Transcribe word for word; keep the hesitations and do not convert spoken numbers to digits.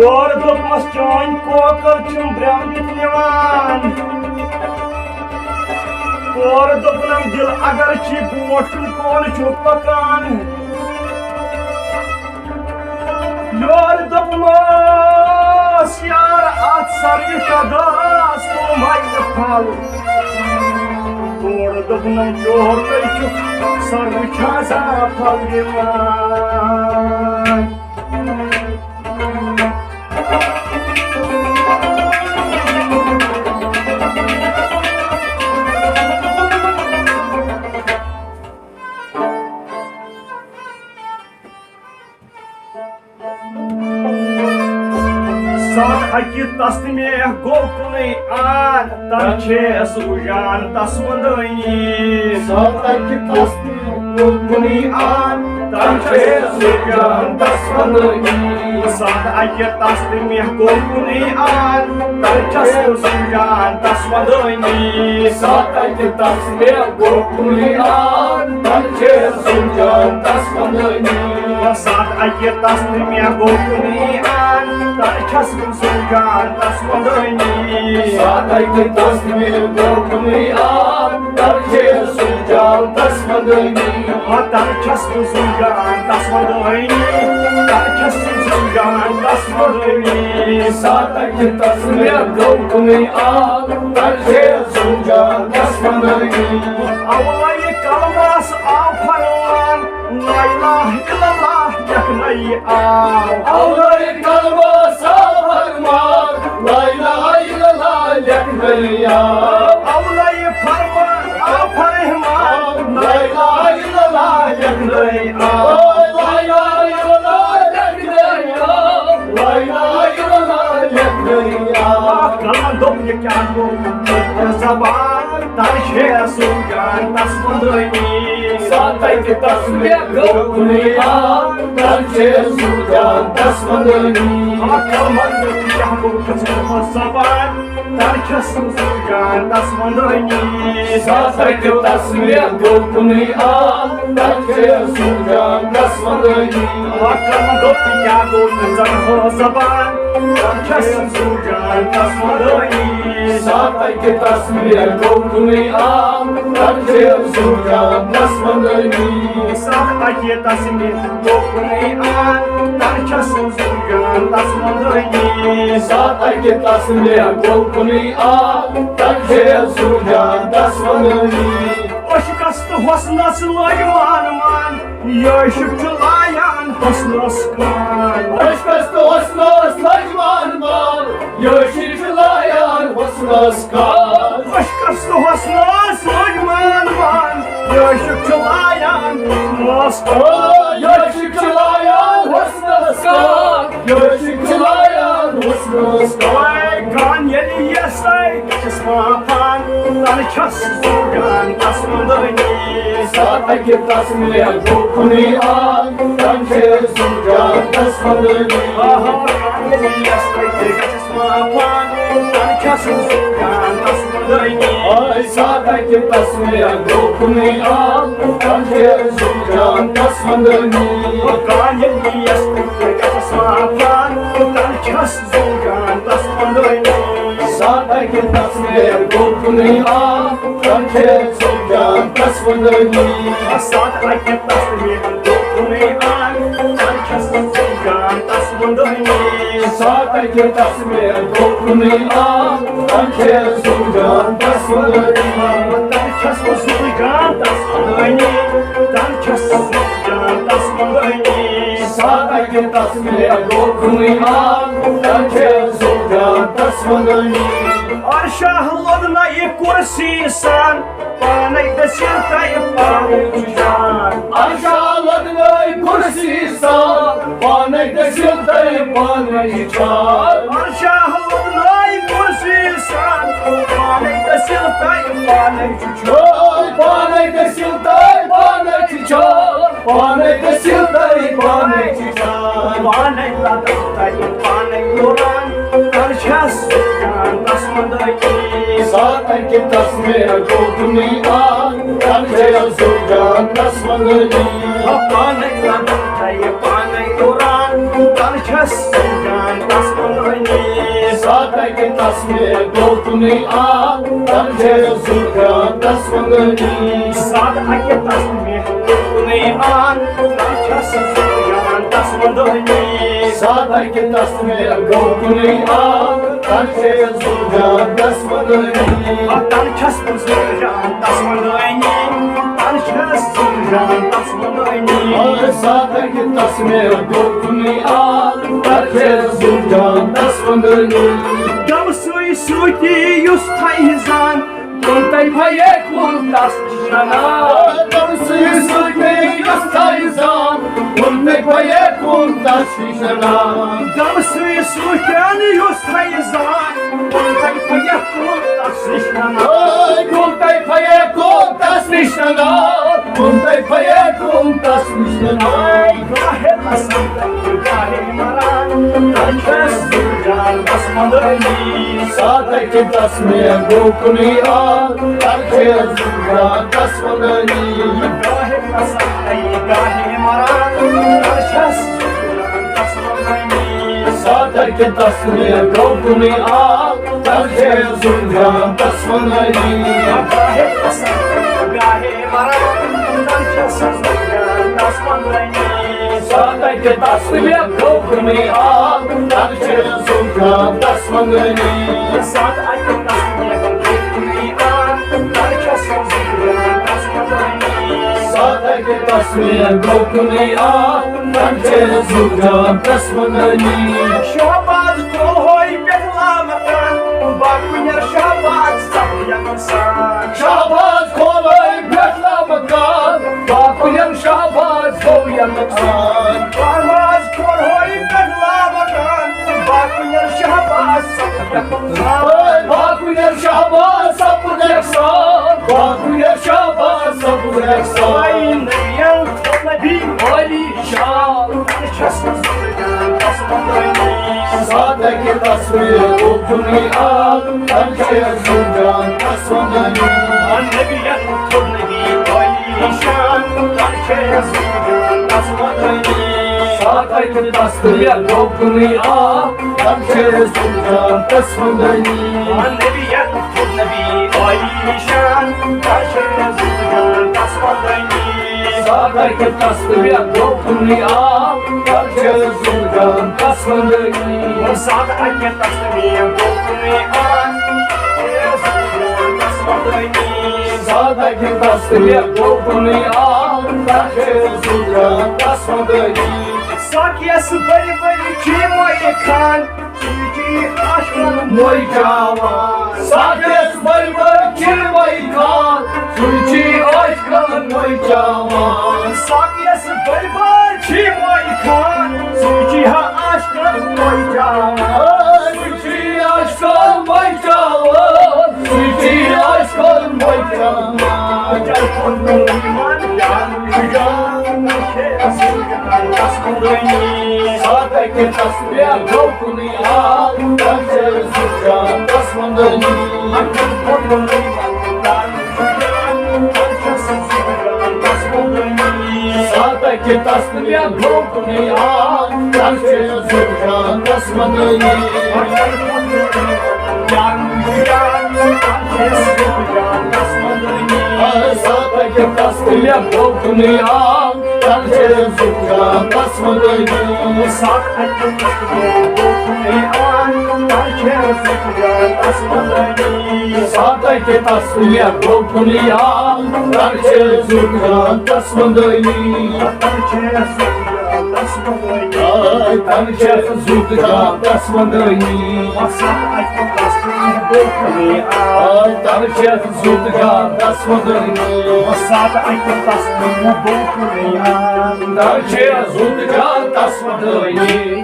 یورٕ دوٚپمس، چٲنۍ کوکل چھِم برٛمٹِتھ نِوان۔ تورٕ دوٚپنم، دِل اگر چھی برٛونٛٹھ کُن کون چھُ پکان۔ یورٕ دوٚپمس، یار، اتھ سروِ کداس تُل مَے پھل۔ تورٕ دوٚپنم، چورٕے چھُ سروِ چھا زا پھل دِوان۔ ساتھ اکہِ تس تہٕ مےٚ گوٚو کُنُے آن، تن چھے سوٗجان تس وندٲنی۔ ساتھ اکہِ تس تہٕ مےٚ گوٚو کُنُے آن، تن چھے سوٗجان تس وندٲنی۔ ساتھ اکہِ تس تہٕ مےٚ گوٚو کُنُے آن، تن چھس سوٗجان تس وندٲنی۔ ساتھ اکہِ تس مےٚ گوٚو کُنُے آن، تن چھے سوٗجان تس وندٲنی۔ ساتھ اکہِ تس تہٕ مےٚ گوٚو کُنُے آن، تن چھس سوٗجان تس وندٲنی۔ ساتھ اکہِ تس مےٚ گوٚو کُنُے آن، تن چھے سوٗجان تس وندٲنی۔ تن چھس سوٗجان تس وندٲنی۔ تن چھس سوٗجان تس وندٲنی۔ ساتھ اکہِ تس مےٚ گوٚو کُنُے آن، تن چھے سوٗجان تس وندٲنی۔ اولے کلمس آو فرمان، لا الہ الا اللہ لیکھنَے آو۔ اولے کلمس آو فرمان، لا الہ الا اللہ لیکھنَے آو۔ اولے فرمان آو فرمان، لا الہ الا اللہ لیکھنَے آو۔ لا الہ الا اللہ لیکھنَے آو۔ لا الہ الا اللہ لیکھنَے آو۔ کلمن دوٚپ، یہِ کیٛاہ گوٚو؟ زبان تن چھے سوٗجان تس وندٲنی۔ ساتھ اکہِ تس مےٚ گوٚو کُنُے آن، تن چھے سوٗجان تس وندٲنی۔ کلمن دوٚپ، یہِ کیٛاہ گوٚو؟ زبان تن چھے سوٗجان تس وندٲنی۔ ساتھ اکہِ تس مےٚ گوٚو کُنُے آن، تن چھے سوٗجان تس وندٲنی۔ کلمن دوٚپ، یہِ کیٛاہ گوٚو؟ زبان تن چھے سوٗجان تس وندٲنی۔ ساتھ اکہِ تس مےٚ گوٚو کُنُے آن، تن چھے سوٗجان تس وندٲنی۔ ساتھ اکہِ تس مےٚ گوٚو کُنُے آن، تن چھے سوٗجان تس وندٲنی۔ ساتھ اکہِ تس مےٚ گوٚو کُنُے آن، تن چھے سوٗجان تس وندٲنی۔ عشقس تہٕ حسنس لٲگۍ مان مان، یہِ عشق چھُ لایان حسنس کان۔ عشقس تہٕ حسنس لٲگۍ مان مان، یہِ عشق چھُ لایان حسنس کان۔ عشقس تہٕ حسنس لٲگۍ مان مان، یہِ عشق چھُ لایان حسنس کان۔ یہِ عشق چھُ لایان حسنس کان۔ یہِ عشق چھُ لایان حسنس کان۔ کان ییٚلہِ یژھے گژھس معافان، تن چھس سوٗجان تس وندٲنی۔ ساتھ اکہِ تس مےٚ گوٚو کُنُے آن، تن چھے سوٗجان تس وندٲنی۔ آہا، کان ییٚلہِ یژھے گژھس معافان، تن چھس سوٗجان تس وندٲنی۔ آے ساتھ اکہِ تس مےٚ گوٚو کُنُے آن، تن چھے سوٗجان تس وندٲنی۔ کان ییٚلہِ یژھے گژھس معافان، تن چھس سوٗجان تس وندٲنی۔ ساتھ اکہِ تس مےٚ گوٚو کُنُے آن، تن چھے سوٗجان تس وندٲنی۔ ساتھ اکہِ تس مےٚ گوٚو کُنُے آن، تن چھس سوٗجان تس وندٲنی۔ ساتھ اکہِ تس مےٚ گوٚو کُنُے آن، تن چھے سوٗجان تس وندٲنی۔ تن چھس سوٗجان تس وندٲنی۔ تن چھس سوٗجان تس وندٲنی۔ ساتھ اکہِ تس مےٚ گوٚو کُنُے آن، تن چھے سوٗجان تس وندٲنی۔ عرشہ لوٚدنَے یہِ کُرسی سان، پانے دٔسِل تۄہہِ پانے وٕچھان۔ عرشہ لوٚدنَے کُرسی سان، پانے دٔسِل تۄہہِ پانے وٕچھان۔ عرشہ لوٚدنَے کُرسی سان، پانے دٔسِل تۄہہِ پانے وٕچھان۔ پانے دٔسِل تۄہہِ پانے وٕچھان۔ پانے دٔسِل تۄہہِ پانے وٕچھان۔ پانے لدن تۄہہِ پانے لوران، تن چھس سوٗجان تس وندٲنی۔ ساتھ اکہِ تس مےٚ گوٚو کُنُے آن، تن چھے سوٗجان تس وندٲنی۔ پانے لدن تۄہہِ پانے لوران، تن چھس تس مےٚ گوٚو کُنُے آل، تن چھَس زُو جان تس وندنی۔ ساتھ اکہِ تس مےٚ گوٚو کُنُے آل، تن چھَس زُو جان تس وندنی۔ ساتھ اکہِ تس مےٚ گوٚو کُنُے آل، تن چھَس زُو جان تس وندنی۔ تن چھَس زُو جان تس وندنی۔ تن چھَس زُو جان تس وندنی۔ ساتھ اکہِ تس مےٚ گوٚو کُنُے آل، تن چھَس زُو جان تس وندنی۔ دم سُے سۭتی یُس تھایہِ زان، کُن تَے پھَیے کُن تَس نِش نَنان۔ دم سُے سۭتی یُس تھایہِ زان، کُن تَے پھَیے کُن تَس نِش نَنان۔ دم سُے سۭتۍ یُس تھایہِ زان، کُن تَے پھَیے کُن تَس نِش نَنان۔ کُن تَے پھَیے کُن تَس نِش نَنان۔ کُن تَے پھَیے کُن تَس نِش نَنان۔ گاہے پسند گاہے مران، تن چھَس زُو جان تس وندنی۔ ساتھ اکہِ تس مےٚ گوٚو کُنُے آل، تن چھَس زُو جان تس وندنی۔ گاہے پسند گاہے مران، تن چھَس زُو جان تس وندنی۔ ساتھ اکہِ تس مےٚ گوٚو کُنُے آل، تن چھَس زُو جان تس وندنی۔ گاہے پسند گاہے مران، تن چھَس زُو جان تس وندنی۔ ساتھ اکہِ تس مےٚ گوٚو کُنُے آل، تن چھَس زُو جان تس وندنی۔ ساتھ اکہِ تس مےٚ گوٚو کُنُے آل، تن چھَس زُو جان تس وندنی۔ ساتھ اکہِ تس مےٚ گوٚو کُنُے آل، تن چھَس زُو جان تس وندنی۔ شہباز کھولہوے پٮ۪ٹھ لامکان، باقٕے شہباز سبزی یَتھ سان۔ شہباز کھولہوے پٮ۪ٹھ لامکان، باقٕے شہباز گوٚو یَتھ سان۔ شہباز کھولہوے پٮ۪ٹھ لامکان، باقٕے شہباز سبزی یَتھ سان۔ باقٕے شہباز سبزی یَتھ سان، باقٕے شہباز سبزی یَتھ سان۔ نبیَن نبی علی شان، تن چھَس زُو جان تس وندنی۔ ساتھ اکہِ تس مےٚ گوٚو کُنُے آل، تن چھَس زُو جان تس وندنی۔ نبیَن کوٚر نبی علی شان، تن چھَس زُو جان تس وندنی۔ ساتھ اکہِ تس مےٚ گوٚو کُنُے آل، تن چھَس زُو جان تس وندنی۔ نبیَن کوٚر نبی علی شان، تن چھَس زُو جان تس وندنی۔ ساتھ اکہِ تس مےٚ گوٚو کُنُے آل، تن چھَس زُو جان تس وندنی۔ ساتھ اکہِ تس مےٚ گوٚو کُنُے آل، تن چھَس زُو جان تس وندنی۔ ساتھ اکہِ تس مےٚ گوٚو کُنُے آل، تن چھَس زُو جان تس وندنی۔ ساقیَس بٔرۍ بٔرۍ چیٚیہِ مۄیہِ خان، سُے چیٚیہِ عاشقَن مۄیہِ چاوان۔ ساقیَس بٔرۍ بٔرۍ چیٚیہِ مۄیہِ خان، سُے چیٚیہِ عاشقَن مۄیہِ چاوان۔ ساقیَس بٔرۍ بٔرۍ چیٚیہِ مۄیہِ خان، سُے چیٚیہِ ہا عاشقَن مۄیہِ چاوان۔ سُے چیٚیہِ عاشقَن مۄیہِ چاوان، سُے چیٚیہِ عاشقَن مۄیہِ چاوان۔ ساتھ اکہِ تس مےٚ گوٚو کُنُے آل، تن چھَس زُو جان تس وندنی۔ ساتھ اکہِ تس مےٚ گوٚو کُنُے آل، تن چھَس زُو جان تس وندنی۔ ساتھ اکہِ تس مےٚ گوٚو کُنُے آل، تن چھَس زُو جان تس وندنی۔ ساتھ اکہِ تس مےٚ گوٚو کُنُے آل، تن چھَس زُو جان تس وندنی۔ ساتھ اکہِ تس مےٚ گوٚو کُنُے آل، تن چھَس زُو جان تس وندنی۔ تن چھَس زُو جان تس وندنی۔ آے تن چھَس زُو جان تس وندنی۔ ساتھ اکہِ تس مےٚ گوٚو کُنُے آل، آے تن چھَس زُو جان تس وندنی۔ ساتھ اکہِ تس مےٚ گوٚو کُنُے آل، تن چھَس زُو جان تس وندنی۔